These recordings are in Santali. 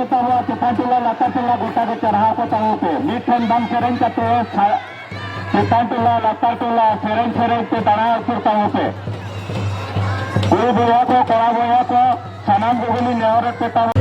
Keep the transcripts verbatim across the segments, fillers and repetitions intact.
ᱛᱟᱵᱚᱣᱟ ᱪᱮᱛᱟᱱ ᱴᱚᱞᱟ ᱞᱟᱛᱟᱨ ᱴᱚᱞᱟ ᱜᱚᱴᱟ ᱜᱮ ᱪᱟᱨᱦᱟᱣ ᱠᱚ ᱛᱟᱵᱚ ᱯᱮ᱾ ᱢᱤᱫ ᱴᱷᱮᱱ ᱵᱟᱝ ᱥᱮᱨᱮᱧ ᱠᱟᱛᱮ ᱥᱟ-, ᱪᱮᱛᱟᱱ ᱴᱚᱞᱟ ᱞᱟᱛᱟᱨ ᱴᱚᱞᱟ ᱥᱮᱨᱮᱧ ᱥᱮᱨᱮᱧ ᱛᱮ ᱫᱟᱬᱟ ᱟᱹᱪᱩᱨ ᱛᱟᱵᱚ ᱯᱮ᱾ ᱠᱩᱲᱤ ᱵᱚᱭᱦᱟ ᱠᱚ, ᱠᱚᱲᱟ ᱵᱚᱭᱦᱟ ᱠᱚ, ᱥᱟᱱᱟᱢ ᱠᱚᱜᱮ ᱞᱤᱧ ᱱᱮᱦᱚᱨᱮᱫ ᱯᱮ ᱛᱟᱵᱚ᱾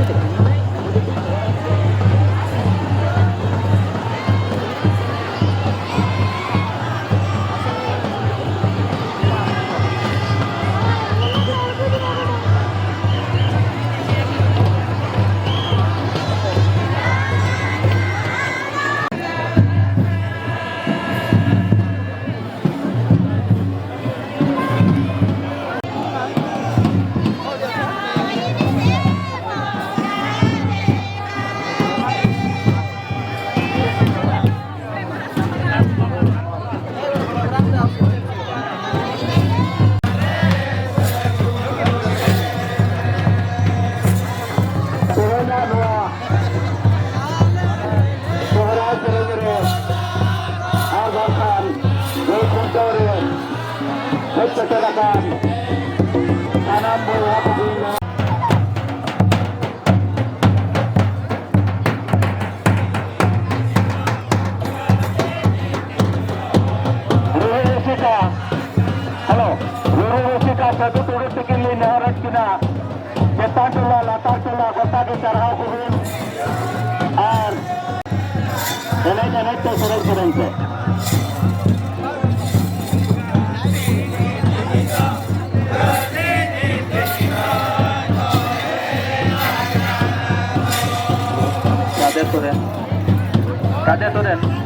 ᱛᱮᱦᱮᱧᱟᱜ ᱱᱚᱣᱟ ᱥᱚᱦᱨᱟᱭ ᱥᱮᱨᱮᱧ ᱨᱮ ᱟᱨ ᱵᱟᱝᱠᱷᱟᱱ ᱜᱟᱹᱭ ᱠᱷᱩᱱᱴᱟᱹᱣ ᱨᱮ ᱦᱮᱡ ᱥᱮᱴᱮᱨ ᱟᱠᱟᱱ ᱥᱟᱱᱟᱢ ᱵᱚᱭᱦᱟ ᱠᱚᱜᱮ ᱱᱚᱣᱟ ᱨᱩᱨᱩ ᱨᱩᱥᱤᱠᱟ, ᱦᱮᱞᱳ, ᱨᱩᱨᱩ ᱨᱩᱥᱤᱠᱟ ᱥᱟᱹᱫᱷᱩ ᱴᱩᱰᱩ ᱛᱤᱠᱤᱱ ᱞᱤᱧ ᱱᱮᱦᱚᱨᱮᱫ ᱠᱤᱱᱟ, ᱪᱮᱛᱟᱱ ᱴᱚᱞᱟ ᱞᱟᱛᱟᱨ ᱴᱚᱞᱟ ᱜᱚᱴᱟ ᱜᱮ ᱪᱟᱨᱦᱟᱣ ᱠᱚᱵᱤᱱ ᱟᱨ ᱮᱱᱮᱡ ᱮᱱᱮᱡ ᱛᱮ, ᱥᱮᱨᱮᱧ ᱥᱮᱨᱮᱧ ᱛᱮ᱾ ᱠᱟᱫᱮ ᱥᱚᱨᱮᱱ, ᱠᱟᱫᱮ ᱥᱚᱨᱮᱱ᱾